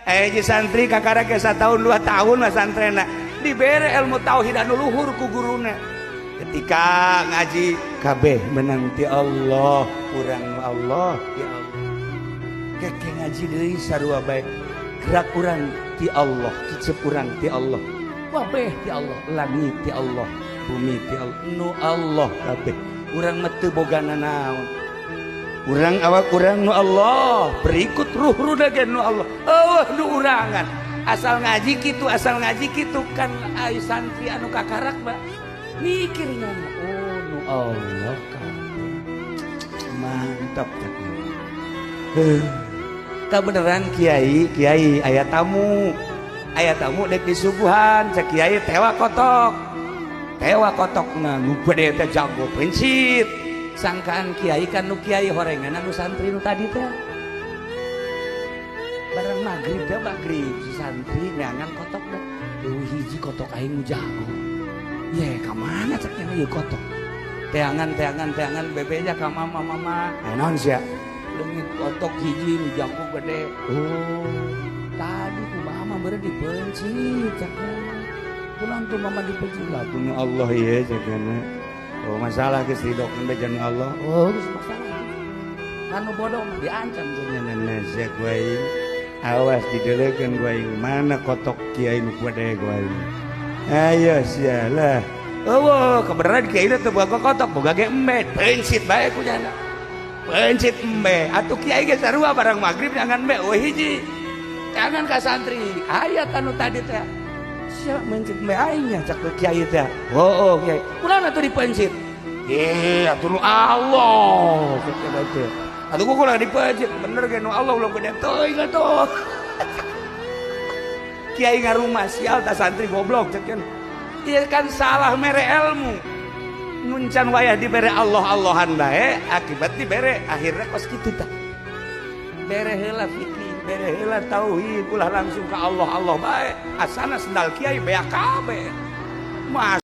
Eh, santri kakara ke tahun 2 tahun mah santrena dibere ilmu tauhid anu luhur ku guruna. Ketika ngaji, kabeh menang ti Allah, urang Allah ya Allah. Keke ngaji deui sarua bae, gerak urang ti Allah, kicep urang ti Allah, kabeh ti Allah, langit ti Allah, bumi ti Allah, nu Allah kabeh. Urang mah teu boga naon, urang awak urang nu Allah, berikut ruh ruh ge nu Allah. Oh, nu urangan asal ngaji kitu, asal ngaji kitu kan. Ai santri anu kakarak mah mikirnya, oh, nu Allah kabeh, mantap. Cak beneran kiai, kiai aya tamu, aya tamu dek disuguhan. Cek kiai, tewa kotok, tewa kotok. Nah, nu gede teh jago prinsip sangkaan kiai kan nu kiai horengan anu santri nu tadi teh. Barang maghrib teh, maghrib si santri neangan kotok dah. Deui hiji kotok aing nu jago ye ka mana? Cek ieu kotok teangan, teangan, teangan, bebeja ka mama. Mama, eh, naon sia? Leungit kotok hiji nu jago gede. Oh, tadi ku mama beureum dipencit. Cek, kunaon tuh mama dipencit? Lah, nu Allah ye, cek. Oh, masalah geus didokeun beja nu Allah. Oh, geus masalah kan. Nu bodoh mah diancam cenah sia ku aing, awas didelekeun ku aing. Mana kotok kiai nu gede ku aing? Ayo sia lah. Oh, kebenaran kiai teh boga kotok, boga ge embe, pencit bae ku jana, pencit embe atuh. Kiai ge sarua, barang maghrib jangan embe. Oh, hiji jangan ka santri aya anu tadi teh. Sia mencit embe aing nya? Cak kiai teh. Oh, kiai, kunaon atuh dipencit? Eh, atuh nu Allah cek teh. Atuh ku kulah dipencit, bener ge nu Allah ulah gede teuing atuh. Kiai ngarumah sial ta santri goblok cek. Iya kan, salah mere ilmu. Nuncan wayah dibere Allah Allahan bae, akibat dibere akhirnya kos kitu tah. Bere heula fikih, bere heula tauhid, ulah langsung ke Allah Allah bae. Asana sendal kiai beak kabeh. Mas